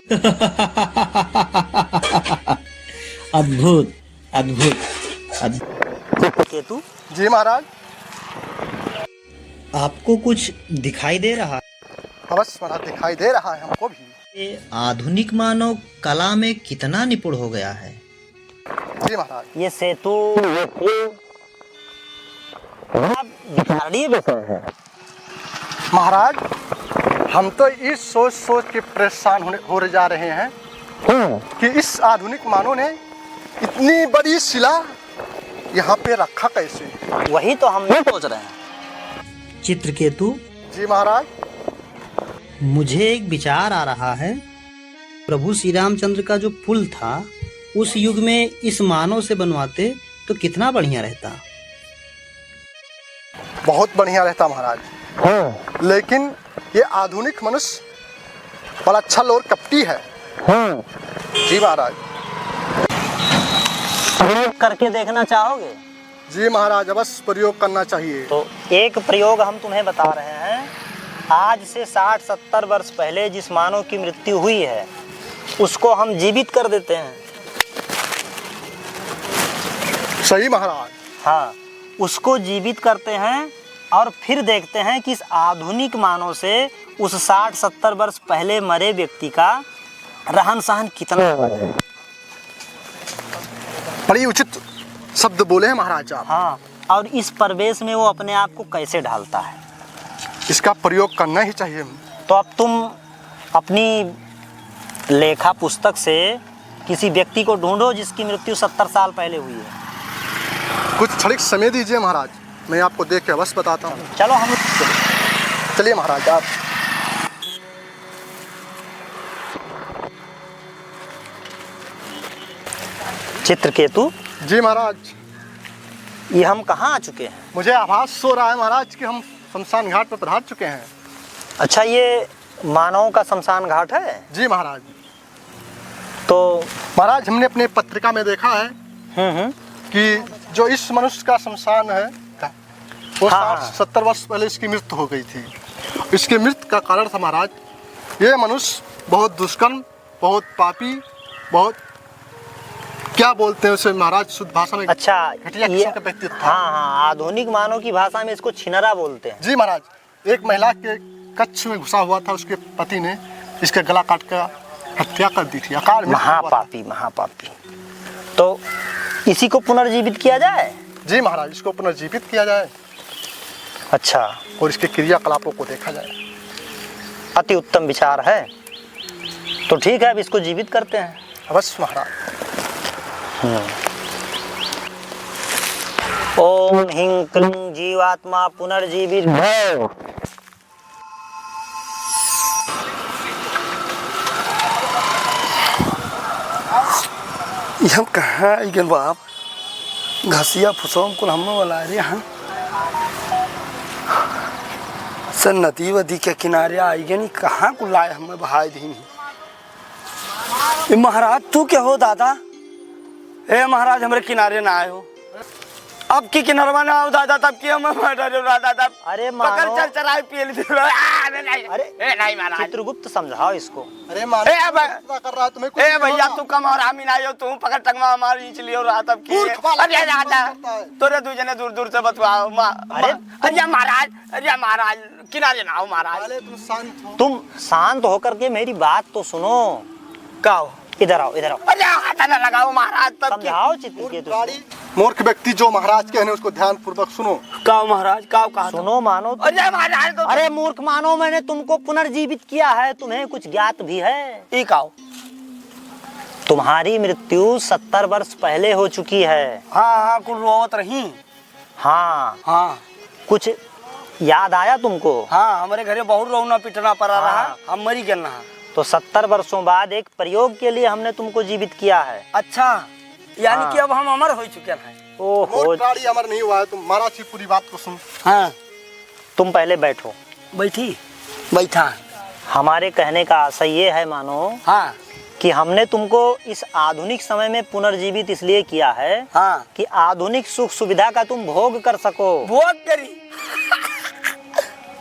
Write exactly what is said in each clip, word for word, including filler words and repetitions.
अद्भुत, अद्भुत, अद्भुत। चित्रकेतु। जी महाराज। आपको कुछ दिखाई दे रहा है? अवश्य महाराज, दिखाई दे रहा है हमको भी। ये आधुनिक मानव कला में कितना निपुण हो गया है। जी महाराज। ये सेतु, ये पुल, बहुत विचारणीय विषय है। महाराज, हम तो इस सोच सोच के परेशान होने, हो जा रहे हैं हम्म। कि इस आधुनिक मानव ने इतनी बड़ी शिला यहाँ पे रखा कैसे? वही तो हम भी सोच रहे हैं। चित्रकेतु। जी महाराज। मुझे एक विचार आ रहा है, प्रभु श्री रामचंद्र का जो पुल था, उस युग में इस मानव से बनवाते तो कितना बढ़िया रहता। बहुत बढ़िया रहता महाराज। हाँ। लेकिन ये आधुनिक मनुष्य बड़ा छल और कपटी है। हाँ। जी महाराज। प्रयोग करके देखना चाहोगे? जी महाराज, अवश्य प्रयोग करना चाहिए। तो एक प्रयोग हम तुम्हें बता रहे हैं। आज से साठ सत्तर वर्ष पहले जिस मानव की मृत्यु हुई है, उसको हम जीवित कर देते हैं। सही महाराज। हाँ, उसको जीवित करते हैं और फिर देखते हैं कि इस आधुनिक मानव से उस साठ सत्तर वर्ष पहले मरे व्यक्ति का रहन सहन कितना अलग है। बड़ी उचित शब्द बोले हैं महाराज आप। हाँ, और इस परिवेश में वो अपने आप को कैसे ढालता है। इसका प्रयोग करना ही चाहिए। तो अब तुम अपनी लेखा पुस्तक से किसी व्यक्ति को ढूंढो जिसकी मृत्यु सत्तर साल पहले हुई है। कुछ क्षणिक समय दीजिए महाराज, मैं आपको देख के अवश्य बताता हूँ। चलो हम चलिए महाराज आप। चित्रकेतु। जी महाराज। ये हम कहाँ आ चुके हैं? मुझे आभास हो रहा है महाराज कि हम शमशान घाट पर पधार चुके हैं। अच्छा, ये मानव का शमशान घाट है? जी महाराज। तो महाराज, हमने अपने पत्रिका में देखा है हम्म, हम्म। कि जो इस मनुष्य का शमशान है, वो हाँ, साठ हाँ। सत्तर वर्ष पहले इसकी मृत्यु हो गई थी। इसकी मृत्यु का कारण था महाराज, ये मनुष्य बहुत दुष्कर्म, बहुत पापी, बहुत, क्या बोलते हैं उसे महाराज, शुद्ध भाषा में अच्छा, घटिया ये किस्म का व्यक्ति था। हाँ, हाँ, आधुनिक मानव की भाषा में इसको छिनरा बोलते हैं। जी महाराज, एक महिला के कक्ष में घुसा हुआ था, उसके पति ने इसका गला काट कर हत्या कर दी थी, अकाल मृत्यु हुआ था। महापापी, महापापी। तो इसी को पुनर्जीवित किया जाए? जी महाराज, इसको पुनर्जीवित किया जाए। अच्छा। और इसके क्रियाकलापों को देखा जाए। अति उत्तम विचार है। तो ठीक है, अब इसको जीवित करते हैं। अवश्य महाराज। हम्म। ओम ह्रीं क्लीं जीवात्मा पुनर्जीवित भव। ई हम कहाँ आइ गएन बाप? घसिया फुसौम कुल हम्मे वाला रे, हाँ। से नदी वदी के किनारे आइ गएन, ई कहाँ कुल लाए हम्मे बहाइ दीन। ए महाराज, तू के हो दादा? ए महाराज, हमरे किनारे ना आयो। अब की किनरवा ना आओ दादा, तब की हम मर डरे दादा, तब अरे पकड़ मानो। चर चराई पिए ली थी। आ, अरे नहीं। अरे ए, नहीं महाराज। चित्रगुप्त, समझाओ इसको। अरे मानो, ए, अब गुस्सा कर रहा है, तुम्हें कुछ ए नहीं भैया, होगा। तू कम और आमी ना आयो, तू पकड़ टंगवा हमारी इच लियो रहा, तब की मूर्ख वाला अरे काम दादा, करता है। तोरे दू जने दूर दूर से बतवाओ, मा-, अरे मा-, अरे महाराज, अरे महाराज, किनारे ना आओ महाराज। पहले तुम शांत हो। तुम शांत होकर के मेरी बात तो सुनो। का हो? इधर आओ, इधर आओ। अरे हाथ ना लगाओ महाराज, तब की समझाओ चित्रकेतु। मूर्ख प्राणी, मूर्ख व्यक्ति जो महाराज कहने उसको ध्यानपूर्वक सुनो। का हो महाराज, का हो कहा था? सुनो मानो। अरे महाराज तो अरे मूर्ख मानो, मैंने तुमको पुनर्जीवित किया है, तुम्हें कुछ ज्ञात भी है? ई का हो? तुम्हारी मृत्यु सत्तर वर्ष पहले हो चुकी है। हाँ, हाँ, कुल रोवत रही। हाँ। हाँ। कुछ याद आया तुमको? हाँ, हमरे घरे बहुत रोना पिटना पड़ा रहा, हाँ। हम मरी गए ना। तो सत्तर वर्षों बाद एक प्रयोग के लिए हमने तुमको जीवित किया है। अच्छा, यानी हाँ। कि अब हम अमर हो चुके हैं। ओहो। मूर्ख प्राणी, अमर नहीं हुआ है, तुम महाराज की पूरी बात को सुन। हाँ। तुम पहले बैठो। बैठी? बैठा। हमारे कहने का आशय ये है मानो हाँ। कि हमने तुमको इस आधुनिक समय में पुनर्जीवित इसलिए किया है हाँ। कि आधुनिक सुख सुविधा का तुम भोग कर सको। भोग करी।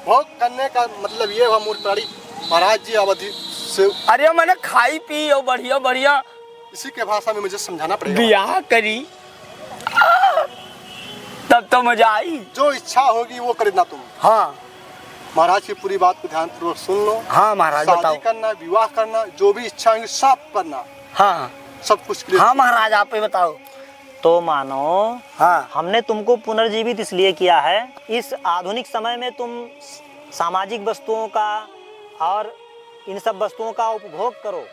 भोग करने का मतलब ये हुआ मूर्ख प्राणी, महाराज जी अवधि अरे, मने खाई पी और बढ़िया बढ़िया इसी के भाषा में मुझे समझाना पड़ेगा। ब्याह करी, तब तो मजा आई। जो इच्छा होगी वो करना तुम। हाँ। महाराज की पूरी बात को ध्यानपूर्वक सुन लो। हाँ महाराज, शादी बताओ। करना, विवाह करना, जो भी इच्छा होगी सब करना। हाँ। सब कुछ clear। हाँ महाराज, आप ही बताओ। तो मानो, हाँ। हमने तुमको पुनर्जीवित इसलिए किया है, इस आधुनिक समय में तुम सामाजिक वस्तुओं का और इन सब वस्तुओं का उपभोग करो।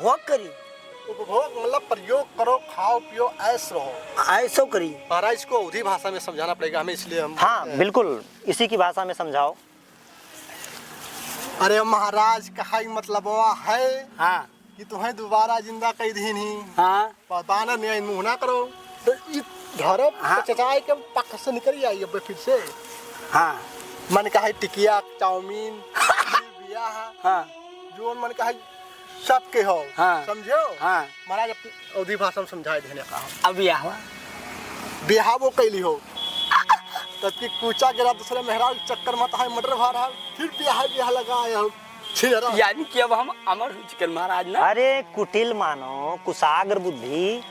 भोग करी। उपभोग मतलब प्रयोग करो, खाओ पियो, ऐश रहो। ऐशो करी। महाराज, इसको अवधी भाषा में समझाना पड़ेगा हमें, इसलिए हम हाँ, बिल्कुल, इसी की भाषा में समझाओ। अरे महाराज, कहा ही मतलबवा है हाँ। कि तुम्हें दोबारा जिंदा कई दीन ही। हाँ। बानर नियन मुँह ना करो। तो ई धरब हाँ। तो चचाई के पक से निकल आई अब फिर से। हाँ। मन का है टिकिया, चाउमीन, बिया है। हाँ। जोन मन का है सबके हो। हाँ। समझो? हाँ। महाराज, अपनी अवधी भाषा में समझाए देने का। अब बियाह हुआ? बियाह वो कैली हो। तब की कूचा गिरा दूसरे मेहरारू के चक्कर में तो है मर्डर भा रहा, फिर बियाह, बियाह लगा आए हो। छिनरा। यानी कि अब हम अमर हो चुके महाराज ना। अरे कुटिल मानो, कुशाग्र बुद्धि।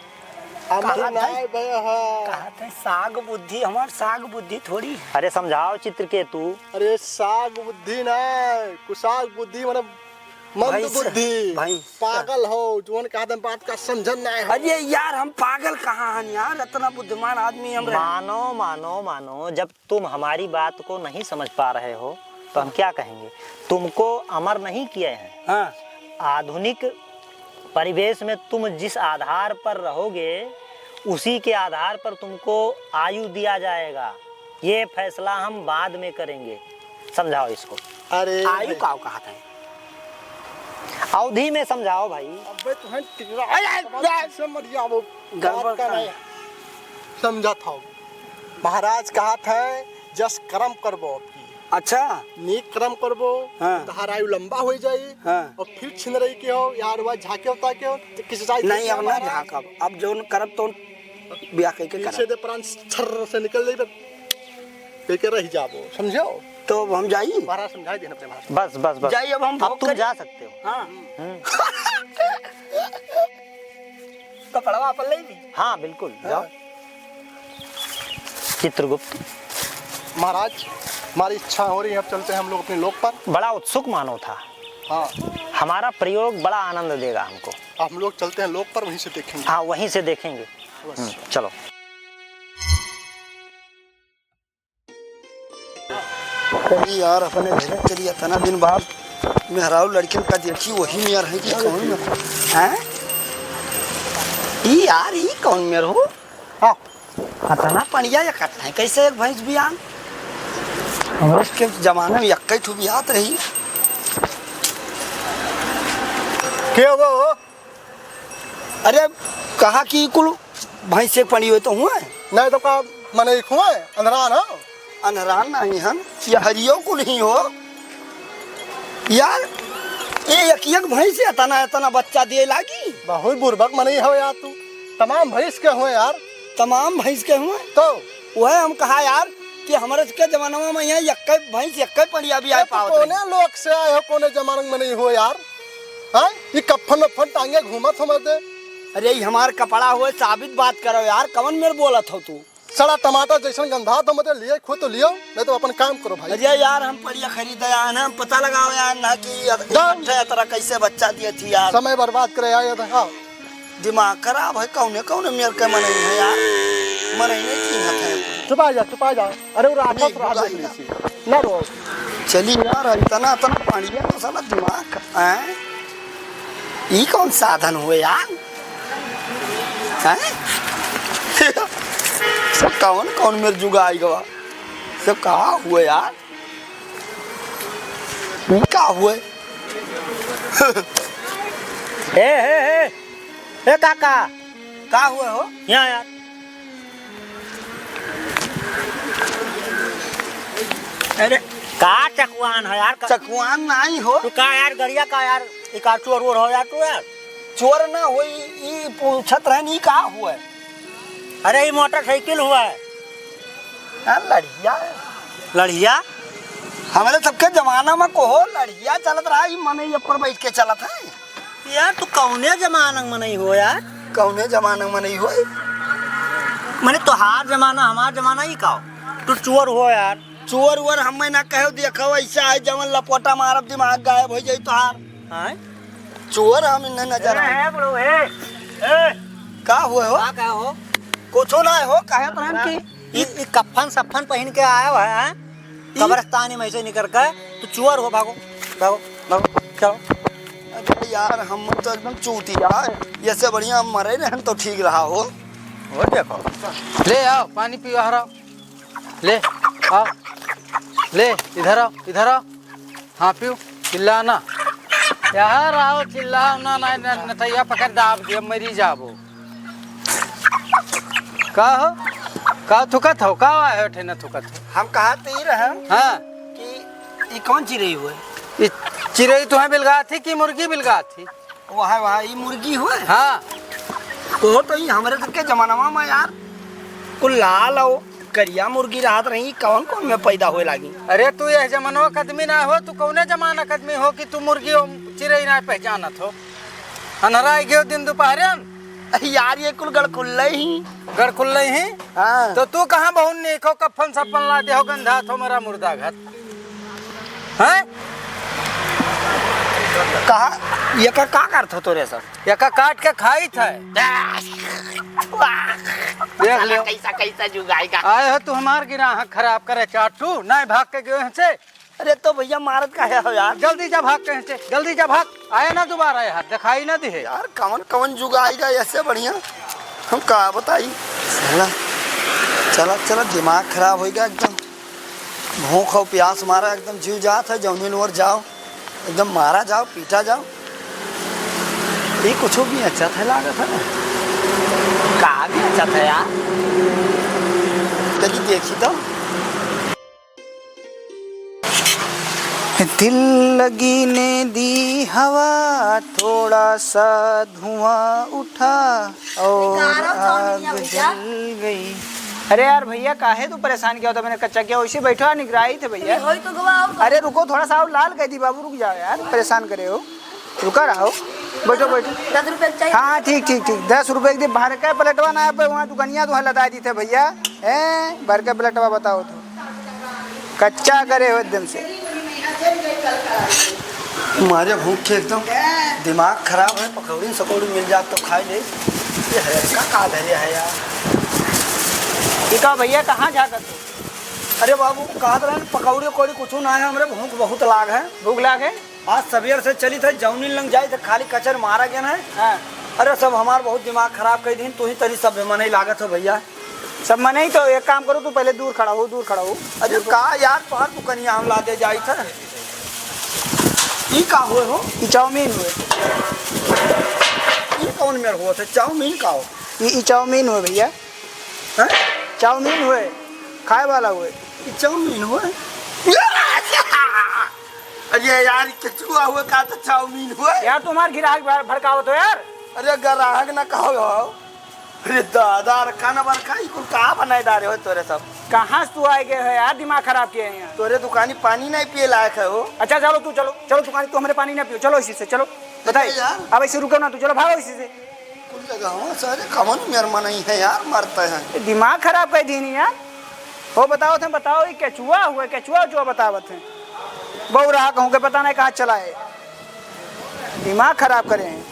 अमर कहा नाय थे? भय है। कहा थे साग बुद्धि, हमार साग बुद्धि थोड़ी है। अरे समझाओ चित्रकेतु। अरे साग बुद्धि ना, कुशाग्र बुद्धि मतलब मंद भैंस, बुद्धि। भैंस। पागल हो, जोन का आदम बात का समझन ना हो। अरे यार, हम पागल कहाँ हन यार, इतना बुद्धिमान आदमी हम रहे। मानो, मानो, मानो, जब तुम हमारी बात को नहीं समझ पा रहे हो, तो हम क्या कहेंगे? तुमको अमर नहीं किए हैं। हाँ। आधुनिक परिवेश में तुम जिस आधार पर रहोगे, उसी के आधार पर तुमको आयु दिया जाएगा। ये फैसला हम बाद में करेंगे। समझाओ इसको। अरे आयु भाई। काव कहा था? अवधी में समझाओ भाई। अबे तुम्हें टिकरा-, अरे, अरे, अब यार। इससे मत जाओ। गड़बड़ बात का का नहीं। है। समझा था। महाराज कहा था, जस कर्म करबो आपकी। अच्छा। नीक कर्म करबो, हाँ। तहार आयु लंबा हो जाई। हाँ। और फिर छिनरई के हो, यार, वह झाँके होता के हो, तो किसी साइड नहीं, से अब ना महाराज। झाँकब। अब जौन करब तो बियाह कइके पीछे करब। दे प्राण छर्र से निकल जाई, बस कइके रह जाबो, समझो? तो अब हम जाई? महाराज समझाई देना अपने महाराज। बस, बस, बस। जाई, अब हम अब भोग तुम करी। जा सकते हो। हाँ। हम्म। कपड़वा अपन ले ली। हाँ, बिल्कुल, जाओ। हाँ। चित्रगुप्त। महाराज, हमारी इच्छा हो रही है, अब चलते हैं हम लोग अपने लोक पर। बड़ा उत्सुक मानव था। हाँ। हमारा प्रयोग बड़ा आनंद देगा हमको। हम लोग चलते हैं लोक पर, वहीं से देखेंगे। हाँ, वहीं से देखेंगे। बस। हम्म, चलो। चली यार, अपने घरे चली, इतना दिन बाद मेहरारू लड़किन का देखी, वही नियर है कि कौन मेर है? ई यार, ई कौन मेर हो? हाँ। इतना पनिया इकट्ठा है, कैसे एक भैंस बियान? हमरे के जमाने में एक्के ठो बियात रही। के हो? अरे, कहा कि कुल भैंस से पड़ी हुए तो हुए? नहीं तो का, मने एक हुए, अंधरान हो? अंधरान नहीं हन, ये हरियो कुल ही हो। यार, ये एक, एक भैंस से इतना, इतना बच्चा दिए लागी? बहुत बुर्बक मनई हो यार तू। तमाम भैंस के हुए यार। तमाम भैंस के हुए? तो? वह हम कहा यार कि हमरे के जमाना में यहाँ यक्के भैंस, यक्के पड़िया भी आए ये तो पावत रही। कौने लोक से आए हो, कौने जमाना में नहीं हो यार? हाँ? ये कफन वफन टांगे घूमत हो मर्दे। अरे, ये हमार कपड़ा हुए, साबित बात करो यार, कवन मेर बोलत हो तू? सड़ा टमाटर जैसन गंधा तो मर्दे, लिए खुद तो लियो, नहीं तो अपन काम करो भाई। अरे यार, हम पड़िया खरीदे आए ना, हम पता लगाओ यार ना कि अत-, दम। इकट्ठे तरह कैसे बच्चा दिए थी यार। समय बर्बाद करे आए थे, हाँ। दिमाग खराब है, कौने, कौने मेर के मनई है यार, मनई नहीं कीमत है। चुपा जा, चुपा जा। अरे वो राक्षस नहीं, राज बुलाई लेने ना। से। ना रो। चली यार, इतना, इतना पानी है तो साला दिमाग, हैं? ई कौन साधन हुए यार? हैं? सब कौन, कौन मेर जुगाई गवा? सब का हुए यार? ई का हुए? ए, ए, ए, ए काका, का हुए हो? यहाँ यार। अरे, का चकुआन है यार? का चकुआन नहीं हो। तू का यार, गरिया का यार, एक आध चोर वोर हो यार तू यार। चोर ना हो, ई, ई पूछत रहन, ई का हुए? अरे, ई मोटरसाइकिल हुए। हाँ, लड़िया। लड़िया? हमरे सबके जमाना में कोहो लड़िया चलत रहा, ई मनई ऊपर बैठ के चलत है। यार, तू कौने जमाना में मनई हो यार? कौने जमाना में मनई हो? मने तोहार जमाना, हमार जमाना ही का हो? तू चोर हो यार। चोर वोर हमें ना कहो, देखो ऐसा है जवन लपोटा मारब दिमाग गायब हो जाई तोहार। हाँ? चोर हम इन्हें नजर ए, आए। ए, बुढ़ऊ, ए, ए। का हुए हो? का कहे हो? कुछो ना हो, कहे तो हम की। ई, ई कफन सफन पहिन के आयो है, हैं? ई? कब्रिस्तानी में से निकल के, तू चोर हो, भागो, भागो, भागो, चलो। अरे यार, हम तो एकदम चूतिया है, ये से बढ़िया हम मरे रहन तो ठीक रहा हो। वो देखो, ले आओ, पानी पियो, हराओ। ले, आओ। ले, इधर आओ, इधर आओ। हाँ, पियो, चिल्लाना। यहाँ रहो, चिल्लाओ ना, ना, ना, नथैया पकड़ दाब दिया, मरी जाबो। का हो? का थुकत हो? का आए हो ठेना थुकत हो? हम कहा तो ही रहे हाँ। कि ई कौन चिरई हुए? ई चिरई तो है बिलगा थी कि मुर्गी बिलगा थी? वह, वह, ई मुर्गी हुए? हाँ। कहो तो ई हमरे सबके जमानवा में यार, कुल लाल हो, करिया मुर्गी रहत रही, कौन कौन में पैदा होए लागी? अरे तू यह जमानवा के आदमी ना हो, तू कौने जमाना के आदमी हो कि तू मुर्गी और चिरई ना पहचानत हो? अन्हरा आई गयो दिन दोपहरन। अरे यार, ये कुल गड़कुल्ले ही। गड़कुल्ले ही? हाँ। तो तू कहाँ बहुत नीक हो, कफन सफन ला दे हो, गंधा थो मेरा मुर्दा घर। हैं? कहा, ये का, का करत हो तोरे सब? ये का काट के खाई थे। देख लियो। कैसा, कैसा जुगाएगा? आए हो तू हमार गिराहक खराब करे चाटू, नहीं भाग के गयो यहाँ से। अरे तो भैया मारत काहे हो यार? जल्दी जा भाग कहीं से, जल्दी जा भाग। आया ना दोबारा यहाँ, दिखाई ना दिहे। यार कवन कवन जुग आइगा ऐसे बढ़िया, हम का बताई। चला, चला, चला, दिमाग खराब होइगा एकदम। भूख और प्यास मारा एकदम जीव जात है, जौनी ओर जाओ, एकदम मारा जाओ, पीटा जाओ। ये कुछ भी अच्छा था लागत है ना? का भी अच्छा था यार? चलिए देखी तो। दिल लगी ने दी हवा, थोड़ा सा धुआं उठा और आग जल गई। अरे यार भैया, काहे तू परेशान किया होता? मैंने कच्चा किया, वैसे बैठो, निगराई थे भैया। अरे रुको, थोड़ा सा और लाल कर दी बाबू, रुक जाओ यार, परेशान करे हो। रुका रहो, बैठो, बैठो। दस रुपये चाहिए। हाँ, हाँ, ठीक, ठीक, ठीक। दस रुपये के दी, भर के प्लेटवा ना पे वहाँ दुकनिया तुहाँ लदा दी थे भैया। हैं, भर के प्लेटवा बताओ तो। कच्चा करे हो एकदम से। मारे भूख के एकदम दिमाग खराब है, पकौड़ी सकौड़ी मिल जात तो खाई ले। ये है का, का धरे है यार? ये का भैया, कहाँ जाकर? अरे बाबू, कहत रहन पकौड़ी उकौड़ी कुछ ना है, हमरे भूख बहुत लाग है। भूख लाग है? आज सबेर से चली थे, जौनी लंग जाई थे, खाली कचर मारा गया है। हाँ। अरे सब हमार बहुत दिमाग खराब कर दीन, तू ही तरी सब मनई लागत हो भैया। सब मनई तो एक काम करो, तू पहले दूर खड़ा हो, दूर खड़ा हो। अरे का यार, तोहर दुकनिया हम लादे जाई थे। ई का होए हो? ई चाउमीन होए। ई कौन मेर होत है? चाउमीन का हो? ई, ई चाउमीन होए भैया। हैं? चाउमीन होए, खाए वाला होए। ई चाउमीन होए? अरे यार, ई केचुआ होए का तो चाउमीन होए? यार, तुम्हार गिराहक भड़-, भड़कावत हो यार। अरे, ग्राहक ना कहो हो। अरे दादा, अरे का ना बरका, ई कुल का बनाए डारे हो तोरे सब? कहाँ से तू आए गए हो यार, दिमाग खराब किए हैं यार। तोरे दुकानी पानी नहीं पिए लायक है हो। अच्छा, चलो तू, चलो, चलो दुकानी, तू हमरे पानी ना पियो, चलो इसी से, चलो। बताई, अरे यार। अब ऐसे रुको ना, तू चलो, भागो इसी से। कुल जगह हो, सारे कमन मेर मनई है यार, मरते हैं। ये दिमाग खराब कर दीन यार। हो बतावत हैं, बताओ, ये केचुआ हुए, केचुआ जो बतावत हैं। बौरा कहूँ के पता नहीं कहाँ चला है। दिमाग खराब करे हैं।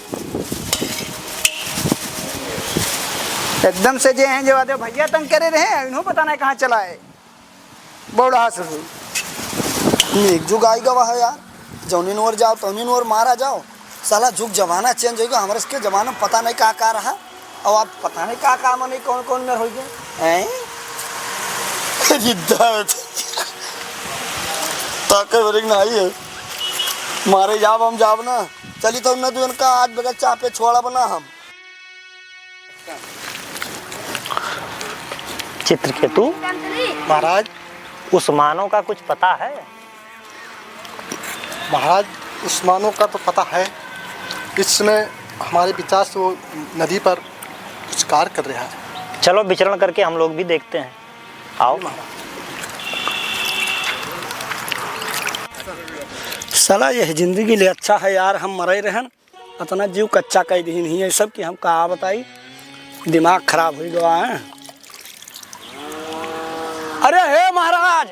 एकदम से जे हैं, जो आदे भैया तंग करे रहे हैं, इन्हों पता नहीं कहाँ चला है। बौड़हा ससुर। नेक जुग आई गवा है यार, जौनी नोर जाओ, तौनी नोर मारा जाओ। साला जुग जमाना change होइगा, हमरे के जमाना में पता नहीं का का रहा, और अब पता नहीं का का मने कौन कौन मेर होइगा। हैं? अरे दादा, ताकत बड़ी नहीं है, मारे जाब हम जाब ना, चली तो उन्हें दुजन का आज बगैर चाह पे छोड़ा बना हम। चित्रकेतु, महाराज। उस्मानों का कुछ पता है? महाराज, उस्मानों का तो पता है। इस समय हमारे विचार से वो नदी पर कुछ कार्य कर रहा है। चलो, विचरण करके हम लोग भी देखते हैं। आओ। महाराज। चला, यह जिंदगी ले अच्छा है यार, हम मरे रहन, अतना जीव कच्चा कइ दिहिन ही, ये सब कि हम का बताई, दिमाग खराब होइ गवा है। अरे हे महाराज,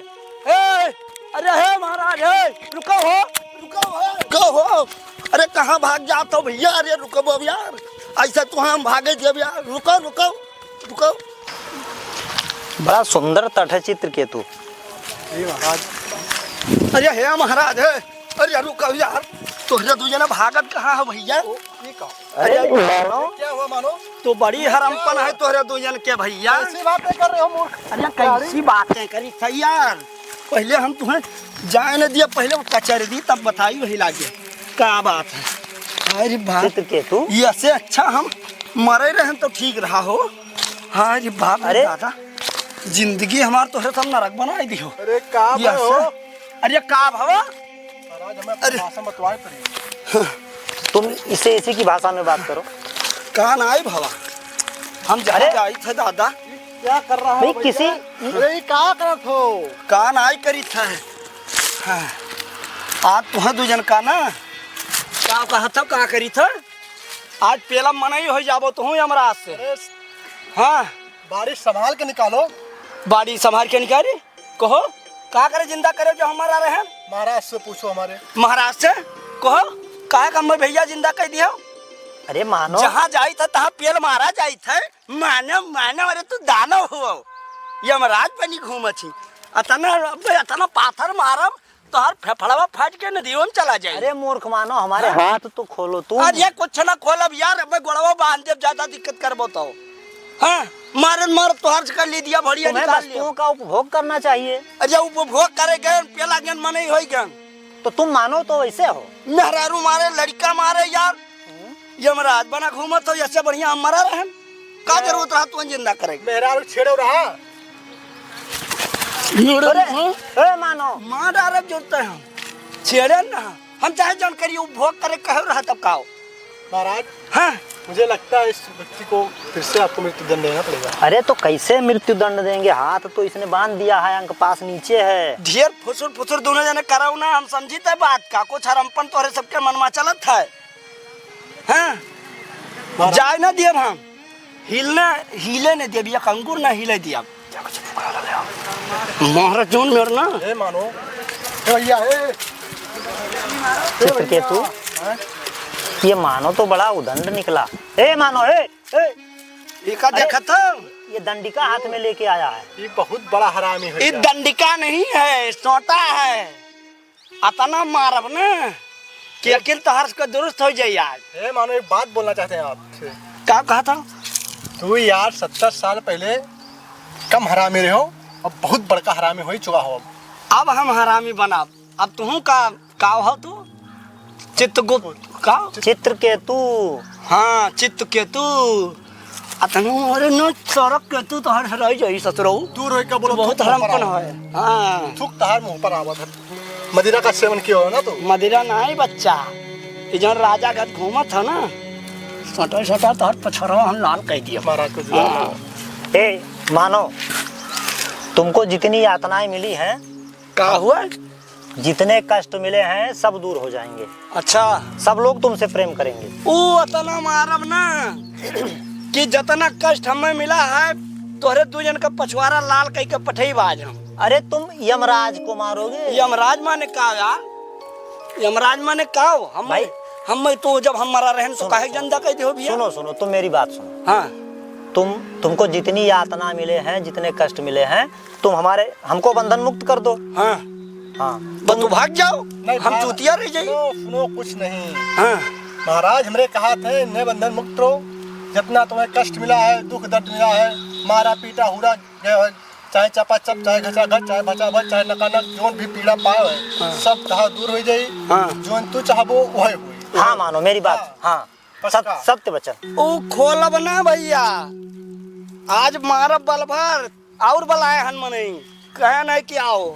ए, अरे हे महाराज, ए, रुको हो, रुको हो, रुको हो। अरे कहाँ भाग जात हो भइया? अरे रुको यार, अइसे तो हम भागे देब यार, रुको, रुको, रुको। बड़ा सुंदर तट है चित्रकेतु। जी महाराज। अरे हे महाराज, हे, अरे रुको यार, तोहरे दू जना भागत कहाँ हो भइया? ओ, ये का? अरे, अरे, मानो। क्या हुआ मानो? तो बड़ी हरमपन है तोहरे दू जन के भइया। कैसी बातें कर रहे हो मूर्ख? अरे, कैसी बातें करी था यार? पहले हम तुम्हें जाए न दिया, पहले वो कचर दी, तब बताई वही लागे। का बात है? अरे बाप। चित्रकेतु? ये से अच्छा हम मरे रहन तो ठीक रहा हो। अरे बाप रे अरे। दादा, जिंदगी हमार तोहरे सब नरक बनाई दिहो। अरे का ये भवा हो? से-, अरे का भवा? महाराज, हमें अपनी अरे। भाषा में बतवाए पड़ी। तुम इसे इसी की भाषा में बात करो। का नाई भवा? हम जहाँ अरे। जाइत है दादा। क्या कर रहा है नहीं, भैया? किसी अरे, ये का करत हो? का नाई करित है। हाँ। आज तुहे दू जन का ना, का कहत हो, का करित है? आज पेला मनई होइ जाबो तुहूँ यमराज से। अरे। हाँ। बाड़ी संभाल के निकालो। बाड़ी संभाल के निकाली? कहो, का करे जिंदा करे जो हम मरा रहे हैं? महाराज से पूछो हमारे। महाराज से? कहो, काहे का मैं भइया जिंदा कइ दिया? अरे मानो। जहाँ जाइत है, तहाँ पेल मारा जाइत है। मानव, मानव, अरे तू दानव हो। यमराज बनी घूमत ही। अतना, अबे अतना पाथर मारब, तोहर फेफड़वा फाट के नदियों में चला जाई। अरे मूर्ख मानो, हमारे हाँ? हाथ तो खोलो तुम। अरे कुछ ना खोलब यार, अबे गोड़वा बांध देब, ज्यादा दिक्कत करबो तो। हाँ, मारन मार तोहर से कर ली दिया, भड़िया तुम्हें निकाल लिया। वस्तुओं का उपभोग करना चाहिए। अरे उपभोग करे गए, पेला गन मनई होई गन। तो तुम मानो तो वैसे हो। मेहरारू मारे, लड़का मारे यार। हम्म। यमराज बना घूमत हो, ऐसे बढ़िया हम मरा रहन। का हाँ। जरूरत रहा तुम जिंदा करे? मेहरारू छेड़ो रहा। अरे, हाँ? ए, मानो। मार डालब जोरते हम। छेड़े ना। हम चाहे जौन करी, उपभोग करे, कहे रहा तब का हो? महाराज, हाँ। मुझे लगता है इस व्यक्ति को फिर से आपको मृत्युदंड देना पड़ेगा। अरे, तो कैसे मृत्युदंड देंगे? हाथ तो इसने बांध दिया है, अंक पास नीचे है। ढेर फुसुर फुसुर दोनों जने कराओ ना, हम समझी ते बात का। कुछ हरमपन तोहरे सबके मन में चलत है। हाँ? महाराज। जाए ना दियब हम। हिलने, हिले न देब, एक अंगुर न हिले देब। महाराज जौन मेर ना। ए मानो, ए भैया, ए। चित्रकेतु, हैं? ये मानो तो बड़ा उदंड निकला। ए मानो, ए, ए। ये का अरे, देखत हो? ये दंडिका हाथ में लेके आया है। ये बहुत बड़ा हरामी है ये यार। दंडिका नहीं है, सोटा है। अतना मारब ना कि अकिल तोहार के दुरुस्त होइ जाई आज। ए, मानो एक बात बोलना चाहते हैं आपसे। का कहत हो? तू यार सत्तर साल पहले कम हरामी रहे हो, अब बहुत बड़का हरामी होइ चुका हो अब। अब हम हरामी बनब। अब तुहूँ का, का हो तू? चित्रगुप्त का? चित्रकेतु। हाँ, चित्रकेतु। अतनो, अरे न, सड़क के तू तो हर हराई जाई ससुरऊ। दूर होई का बोलो, बहुत थूक मुंह पर हरमपन आवा। है। हाँ। थूक तहार मुंह पर आवत है। मदिरा का सेवन किया हो ना तू? मदिरा नाहीं बच्चा, ये जौन राजा घर घूमत है ना, सटा सटा तोहर पछरवा हम लाल कइ दिया। महाराज को जुआ हाँ। लगा। ए, मानो, तुमको जितनी यातनाएं मिली हैं, का हुआ? जितने कष्ट मिले हैं, सब दूर हो जाएंगे। अच्छा। सब लोग तुमसे प्रेम करेंगे। ऊ अतना मारब ना कि जतना कष्ट हमें मिला है, तोहरे दू जन का पछवारा लाल कइ के पठई बाज हम। अरे, तुम यमराज को मारोगे? यमराज माने का यार? यमराज माने का हो? हम भाई। हम तो जब हम मरा रहन तो सुनो, काहे सुनो, गंदा कह दे हो भैया? सुनो, सुनो, तुम मेरी बात सुनो। हाँ। तुम, तुमको जितनी यातना मिले हैं, जितने कष्ट मिले हैं, तुम हमारे, हमको बंधन मुक्त कर दो। हाँ। हाँ। बस तू भाग जाओ, नहीं, हम भाग चूतिया रह जाई। सुनो, सुनो, कुछ नहीं। हाँ। महाराज हमरे कहा थे, "ने बंधन मुक्त रहो, जितना तुम्हें कष्ट मिला है, दुख दर्द मिला है, मारा पीटा हुरा गए हो, चाहे चपाचप, चाहे घचाघच, चाहे भचाभच, चाहे नकानक, जौन भी पीड़ा पाए है, हाँ। सब तहा दूर हो जाई। हाँ। जौन तू चाहबो, वही होई।" हाँ, मानो मेरी बात। हाँ। हाँ। पक्का। सत-, सत्य वचन। ऊ खोलब ना भैया, आज मारब बल भर, और बलाए हन मनई, कहे नहीं कि आओ।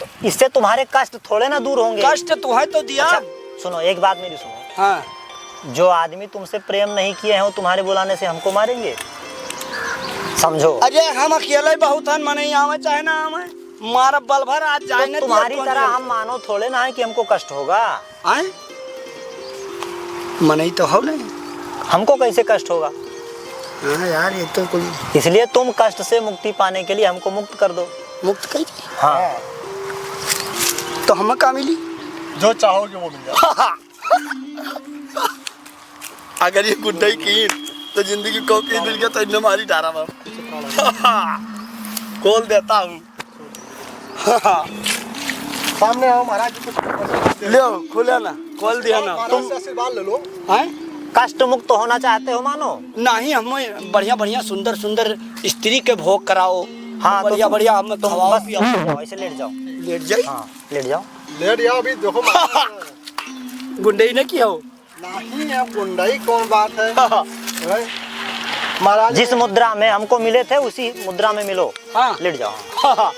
तो इससे तुम्हारे कष्ट थोड़े ना दूर होंगे। कष्ट तुम्हें तो दिया। अच्छा, सुनो, एक बात मेरी सुनो। हाँ। जो आदमी तुमसे प्रेम नहीं किए हैं, वो तुम्हारे बुलाने से हमको मारेंगे? समझो। अरे, हम अकेले बहुत हन, मनई आवे चाहे ना आवे। मारा बल भर आज जाए तो न दिया तुम्हारी तो तरह नहीं। हम मानो थोड़े ना है कि हमको कष्ट होगा। आए? मनई तो हो नहीं। हमको कैसे कष्ट होगा? हाँ यार, ये तो कोई इसलिए तुम कष्ट से मुक्ति पाने के लिए हमको मुक्त कर दो। मुक्त कर दो? हाँ। तो हमें का मिली? जो चाहोगे वो मिल जाएगा। अगर ये गुड्डई कीन, तो जिंदगी को की मिल गया, तो इन्हें मारी डारा बाप। खोल देता हूँ। सामने आओ महाराज जी, कुछ लियो, खोले ना, खोल दिया ना। महाराज तुम से आशीर्वाद ले लो। हैं? कष्ट मुक्त होना चाहते हो मानो? नहीं, हम बढ़िया बढ़िया, सुंदर सुंदर स्त्री के भोग कराओ। हाँ, तो बढ़िया तुम, बढ़िया हम तुम खवाओ, बस पियाओ। ऐसे लेट जाओ। लेट जाई? हाँ, लेट जाओ। लेट जाओ, अभी देखो महाराज। गुंडई ने की हो? नहीं, अब गुंडई कौन बात है? हैं? महाराज जिस मुद्रा में हमको मिले थे, उसी मुद्रा में मिलो। हाँ। लेट जाओ।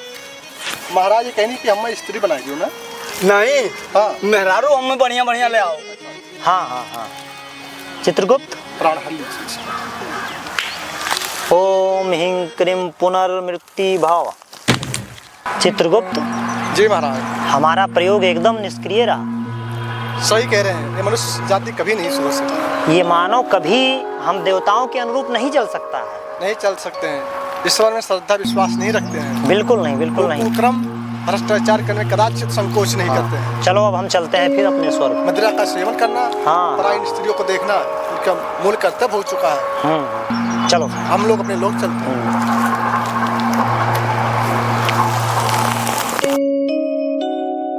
महाराज ये कहनी कि हमें स्त्री बनाई दियो ना। नहीं। हाँ। मेहरारू हमें बढ़िया बढ़िया ले आओ। हाँ, हाँ, हाँ। चित्रगुप्त। प्राण हरि। ओम ह्रीं क्रीं पुनर्मृत्यु भव। चित्रगुप्त। जी महाराज। हमारा प्रयोग एकदम निष्क्रिय रहा। सही कह रहे हैं, ये मनुष्य जाति कभी नहीं सुधर सकती। ये मानव कभी हम देवताओं के अनुरूप नहीं चल सकता है। नहीं चल सकते हैं, ईश्वर में श्रद्धा विश्वास नहीं रखते हैं। बिल्कुल नहीं, बिल्कुल वो नहीं। कुकर्म, भ्रष्टाचार करने में कदाचित संकोच नहीं हाँ। करते हैं। चलो अब हम चलते हैं फिर अपने स्वर्ग। मदिरा का सेवन करना, हाँ। पराइन स्त्रियों को देखना, उनका मूल कर्तव्य हो चुका है। हम्म, चलो। हम लोग अपने लोग चलते हैं। हम्म।